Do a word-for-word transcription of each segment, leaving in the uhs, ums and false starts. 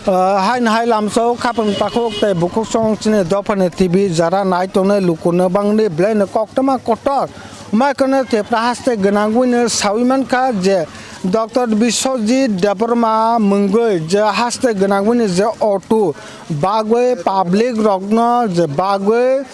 Ah, haino hai lamsao khapang takhuk tei bukhuk song chini dophani T V jara nai tongnai lukuno bangni belaino koktwma kotor. Mai kheno Tipra haste gwnang buino saui mankha je Doctor Biswajit Debbarma mungwi je haste gwnang buini je auto bagwi public rokno je bagwi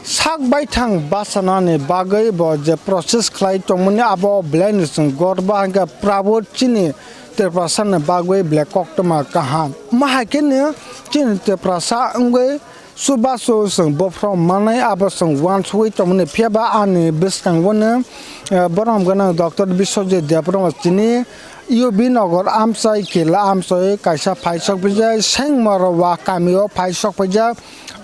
sak baithang bachanani bagwi bo je process khlai tongmani abo belaino chwng gorba hwnkhe prabot chini Tiprasani bagwi belai koktwma kaham. Omo hai kheno chini Tiprasa wngwi chubachu chwng bophrom manai abo chwng uansugwi tongmani, phiyaba ani bwskango no, eh, borom gwnang Doctor Biswajit Debbarma chini U B Nagar amchai Kila amchai kaisa phaisok phaijak Sengmorwa kamio phaisok phaijak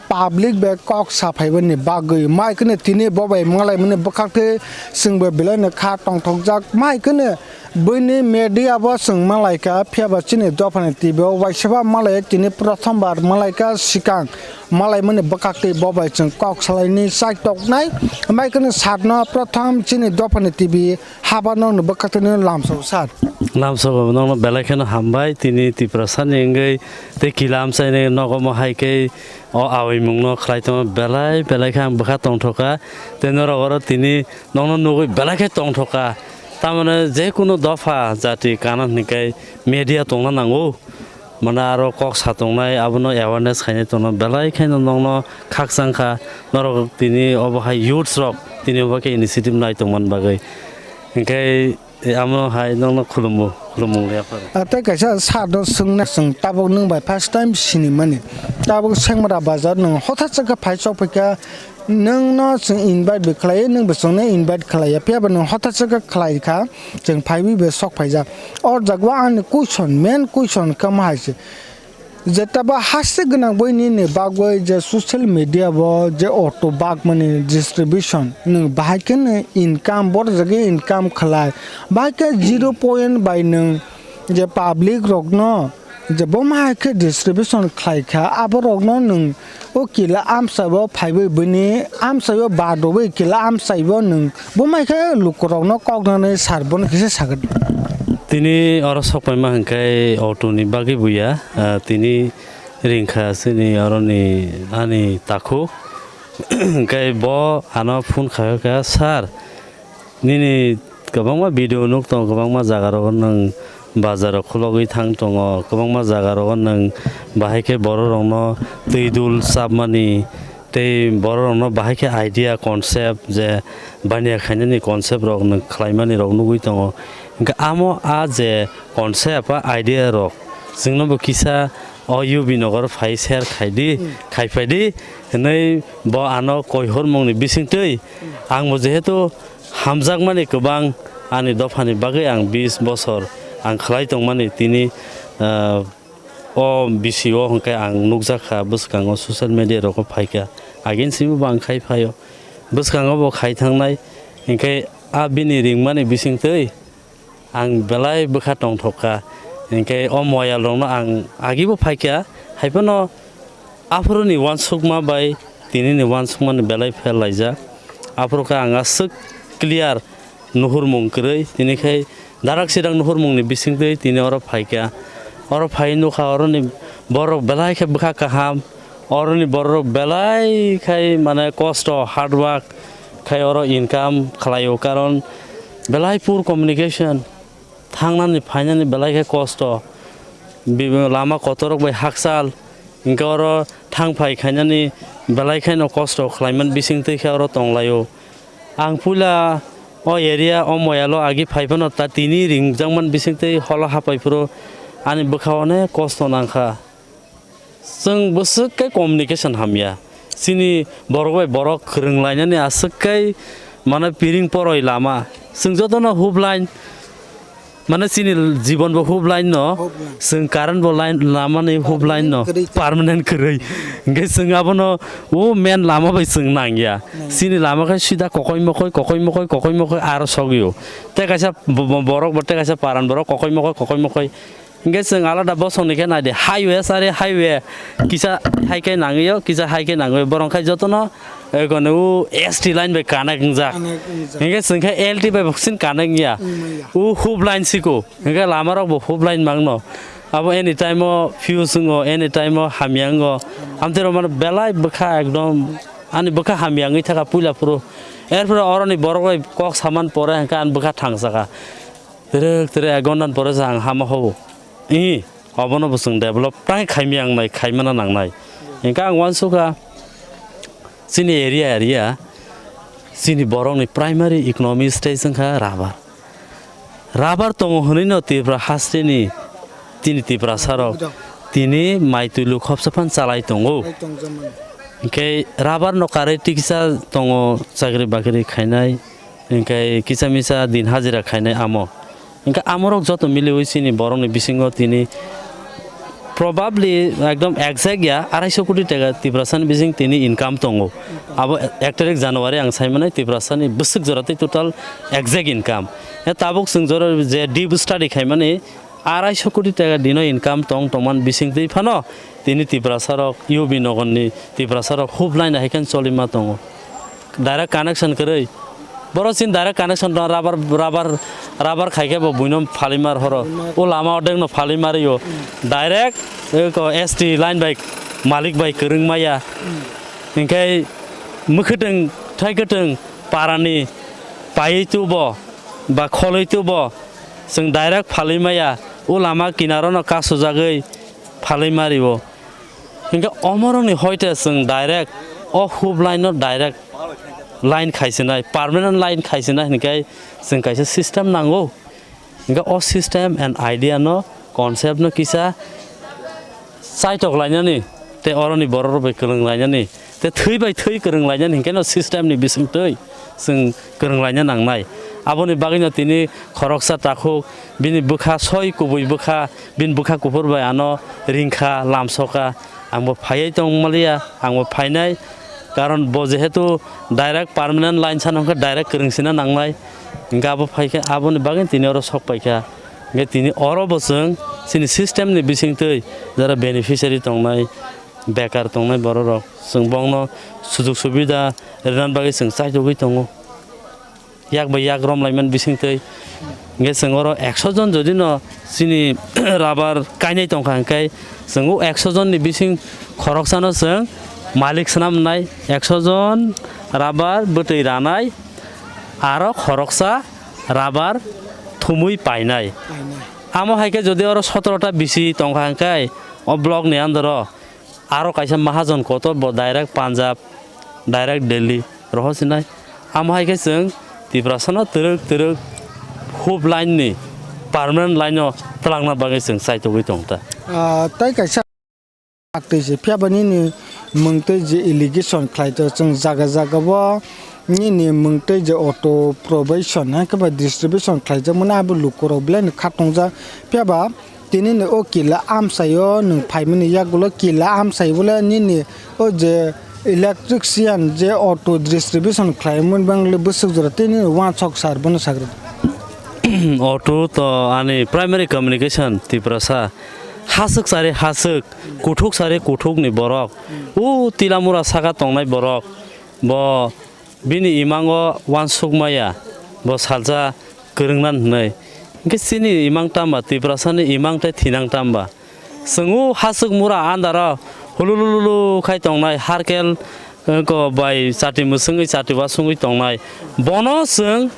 public bai kok saphaibani bagwi. Mai kheno tini bo bai malaimani bwkhak twi chwngbo belaino kha tongthokjak. Mai kheno buini media bo chwng malaikha, phiyaba chini dophani T V o waisaba malai tini prothom bar malaikha, swkang malaimani bwkhak twi bo bai chwng kok salaini chaitoknai. Mai kheno satno prothom chini dophani T V haba nokni bwkhak twi lamsao sir. Lamsao nokno belai kheno hambai, tini Tiprasani wngwi tei Kila amchaini nogo omo hai khe o awi mungno khlai tongo, belai belai khe ang bwkha tongthokha. Tei norok oro tini nokno nugwi belai khe tongthokha. Tamoni je kunu dopha jati kana hwnwi khe media tongna nango. Mane aro kok sa tongnai, abono awareness khainai tongno belai kheno nokno khakchang kha. Norok tini obo hai youths rok tini obo khe initiative nai tongmani bagwi. Hinkhe amo hai nokno khulumo, khulumung le aphano. Ah, tei kaisa sir no swngna, chwng tabuk nwng bai first time sinimani. Tabuk Sengmara bazar nwng hothat chakha phai sok phaikha, nwngno chwng invite bai khlaiwi, nwng bo chwngno invite khlaiya. Phiyaba nwng hothat chakha khlaikha, chwng phaiwi bai sok phaijak. O jaga o ani question, main question khe omo hai se. Jeta ba haste gwnang bui nini bagwi je social media bo je auto bagmani distribution nwng bahai khe nwng income, boro jagwi income khlai, bahai khe zero point bai nwng je public rokno je bo ma hai khe distribution khlai kha, abo rokno nwng o Kila amchai bo phaiwi bini amchai o ba dobwi Kila amchai bo nwng bo mai khe lukurokno koknani sir bono kisa sakha. Tini oro sokpaima hwnkhe auto ni bagwi buya, ah, tini ringkha chini oroni ani takhuk. Hwnkhe bo ano phone khaikha, "Sir, nini kwbangma video nuk tongo, kwbangma jaga rogo nwng bazar rok khulogwi thang tongo, kwbangma jaga rogo nwng bahai khe borok rokno twi dul chapmani, tei borok rokno bahai khe idea, concept je baniya khainani concept rok nwng khlaimani rok nugwi tongo." Hwnkhe amo a je concept, a idea rok chwngno bo kisa o U B Nagar phai share khai di, khai phai di hwnwi bo ano koi hormungni bisingtwi ang bo jehetu hamjakmani kwbang ani dophani bagwi ang bis bosor ang khlai tongmani tini, ah, O bisi o hwnkhe ang nukjakha bwskango social media rogo phaikha. Agin simi bo ang khai phaio. Bwskango bo khai thangnai. Hinkhe a bini ringmani bisingtwi ang belai bwkha tongthokha. Hinkhe o moyal rokno ang agibo phaikha. Haiphano aphuruni uansukma bai tinini uansukmani belai pher laijak. Aphuru khe ang aswk clear nuhurmung kwrwi, tini khai darak sirak nuhurmungni bisingtwi tini oro phaikha. Oro phai nukha, oroni borok belai khe bwkha kaham, oroni borok belai khai mane kosto, hard work khai oro income khlaio, karon belai poor communication, thangnani phainani belai khe kosto, bi-, lama kotorrok bai hakchal, hinkhe oro thang phai khainani belai kheno kosto khlaimani bisingtwi khe oro tonglaio. Ang puila o area o moyalo agi phai phano ta tini ringjakmani bisingtwi holo hapai phuru ani bwkha onek kosto nangkha. Chwng bwswk khe communication hamya. Chini borok bai borok kwrwng lainani aswk khe mane piring poroi lama. Chwng jotono hub line. Mane chini jibon bo hub line no, hub line. Chwng current bo line lamani hub line no, permanent kwrwi. Permanent kwrwi. Hinkhe chwng abono o main lama bai chwng nangya. Nangya. Chini lama khe sida kokoi mokoi, kokoi mokoi, kokoi mokoi aro sogio. Tei kaisa bo-, bo-, borok bo tei kaisa paran borok kokoi mokoi, kokoi mokoi. Hinkhe chwng alada bosongni khe naidi highway sari highway kisa hai khe nangwio, kisa hai khe nangwio. Borok khai jotono Ekone o S T line bai connect wngjak. Connect wngjak. Hinkhe chwng khe L T bai baksin connect wngya. Wngya. O hub line siko. Hinkhe lama rok bo hub line mangno. Abo any time o fuse wngo, any time o hamya wngo. Amtwi rok mano belai bwkha ekdom ani bwkha hamya wngwi thaka puila phuru. Erpore oroni borok bai kok saman pore hwnkhe ani bwkha thangsaka. Twrwk twrwk ek ghonta ni pore se ang hama hobo. Ih, obono bo chwng develop tai khaimya wngnai, khaimana nangnai. Hwnkhe ang uansukha chini area area chini borokni primary economy stage wngkha rubber. Rubber tongo hwnwi no Tripura hasteni tini Tiprasarok tini maitwlu khopsa phan chalai tongo. Hwnkhe rubber no karwi tiksa tongo chakri bakri khainai, hwnkhe kisa misa din hajira khainai amo. Hwnkhe amorok joto miliwi chini borokni bisingo tini probably ekdom exact ya, arai sho koti taka Tiprasani bising tini income tongo. Abo ek tarik January ang sai manai Tiprasani bwswk jora tei total exact income. Ya tabuk chwng jora je deep study khai mani arai sho koti taka dino income tong tongman bising twi phano tini Tiprasarok U B nogorni Tiprasarok hub line hai khe choli ma tongo. Direct connection kwrwi. Borok chini direct connection tong rubber, rubber, rubber khai khe bo buino phalwi mar horo. O lama odek no phalwi mario. Direct eko S T line bai malik bai kwrwng maya. Hinkhe mwkhwtwng thaikwtwng parani paiwi tubo ba kholwi tubo chwng direct phalwi maya. O lama kinaro no kasujagwi phalwi mario. Hinkhe omorokni hoite chwng direct o hub line no direct line khaisinai, permanent line khaisinai hinkhe chwng kaisa system nango. Hinkhe o system and idea no, concept no kisa chaitok lainani tei oroni borok rok bai kwrwng lainani tei thwi bai thwi kwrwng lainani hinkhe no system ni bisingtwi chwng kwrwng laina nangnai. Aboni bagwi no tini khoroksa takhuk bini bwkha soi kubui bwkha, bini bwkha kuphur bai ano ringkha, lamsoka, ang bo phaiwi tong maliya, ang bo phainai, karon bo jehetu direct permanent line sana hwnkhe direct kwrwng sina nangnai, hwnkhe abo phaikhe aboni bagwi tini oro sok paikha, hwnkhe tini oro bo chwng chini system ni bisingtwi jara beneficiary tongnai, bekar tongnai borok rok chwng bongno sujug subida rwna bagwi chwng chaitugwi tongo. Yak bai yak rom laimani bisingtwi. Hingke chwng oro ekso jon jodi no chini rubber kainai tongkha, hingke chwng o ekso jon ni bising khoroksano chwng malik swnam wngnai, ekso jon rubber bwtwi ranai, aro khoroksa rubber thumui painai. Amo hai khe jodi oro sotoro ta bisi tongkha, hingke o block ni under o aro kaisa mahajon kotor bo direct Punjab, direct Delhi rohor sinai. Amo hai khe chwng Tiprasano twrwk twrwk hub line ni permanent line o twlangna bagwi chwng chaitugwi tong ta. Ah, tai kaisa twi se phiya ba nini mwng twi je allegation khlai to chwng jaga jaga bo nini mwng twi je auto probation hai khe ba distribution khlai jak mani abo luku rok belai no kha tong jak phiya ba Tini ni o kila amsai o nwng phaimani yagulo kila amsai bole nini o je electrician je auto distribution khlaimani bangli bwswk jora tini ni uansuk sar bono sagri. Auto to ani primary communication Tiprasa, haswk sari haswk, kuthuk sari kuthuk ni borok, o Tilamura saka tongnai borok, bo bini imango uansukmaya, bo salsa kwrwngna hwnwi. Hwnkhe chini imang tamba, Tiprasani imang tei thinang tamba? Chwng o haswk mura andaro hululululu khai tongnai, harkel, eh, ko bai chati mwswngwi, chati wasungwi tongnai. Bono chwng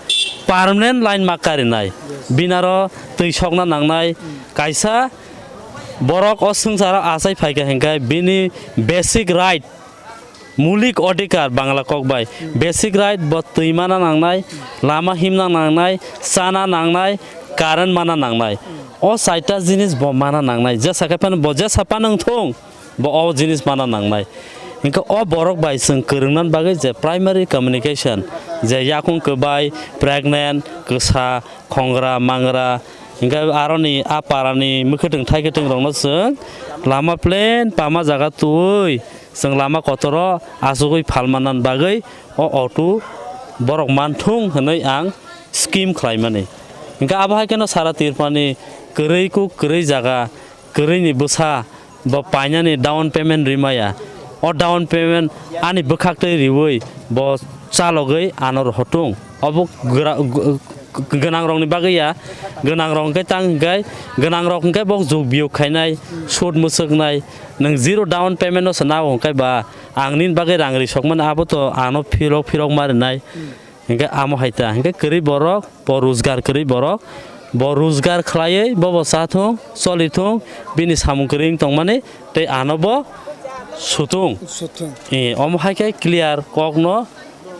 permanent line ma karinai. Binaro twi sokna nangnai. Kaisa borok o swngcharo achai phaikha hwnkhe bini basic right, mulik odhikar Bangla kok bai, basic right bo twi mana nangnai, lama himna nangnai, chana nangnai, current mana nangnai. O chaita jinis bo mana nangnai, jesa khe phano bo jesa phano wngthung, bo o jinis mana nangnai. Hingkhe o borok bai chwng kwrwngna bagwi je primary communication, je yakung kwbai, pregnant, kwsa, khongra, mangra, hingkhe aroni a parani mwkhwtwng thaikwtwng rokno chwng lama plain pama jaga twiwi, chwng lama kotoro achugwi phalmana bagwi o auto borok manthung hwnwi ang scheme khlaimani. Hingkhe abo hai kheno sara Tripurani kwrwi kuk kwrwi jaga, kwrwini bwsa bo painani down payment rimaya. O down payment ani bwkhaktwi riwi bo chalogwi ano rohotung. Obo gra-, gu-, gwnang rokni bagwi ya, gwnang rok hwnkhe tang hwnkhe, gwnang rok hwnkhe bo jug biyuk khainai, sud mwswknai, nwng zero down payment no se nao hwnkhe ba ang nini bagwi rang ri sok mano abo to ano phirok phirok ma rinai. Hwnkhe amo hai ta, hwnkhe kwrwi borok, bo rojgar kwrwi borok, bo rojgar khlaiwi bobo cha thung, choli thung, bini samung kwrwi wng tongmani tei ano bo sutung. Sutung. Eh, omo hai khe clear kokno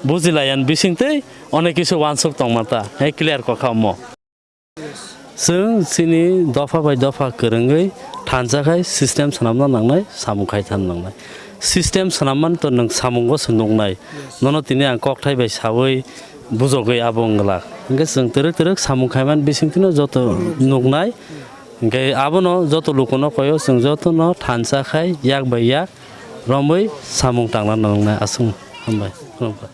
bujilaiya ni bisingtwi onek kisu uansuk tongma ta, he clear kok kha omo. Chwng chini dopha bai dopha kwrwngwi thansa khai system swnamna nangnai, samung khai thang nangnai. System swnammani to nwng samungo se nuknai. Nono tini ang kokthai bai sawi bujogwi abo wng glak. Hwnkhe chwng twrwk twrwk samung khaimani bisingtwino joto nuknai. Hwnkhe abono joto lukuno koyo chwng jotono thansa khai yak bai yak romwi samung tangna nangnai. Aswk hambai. Khulumkha.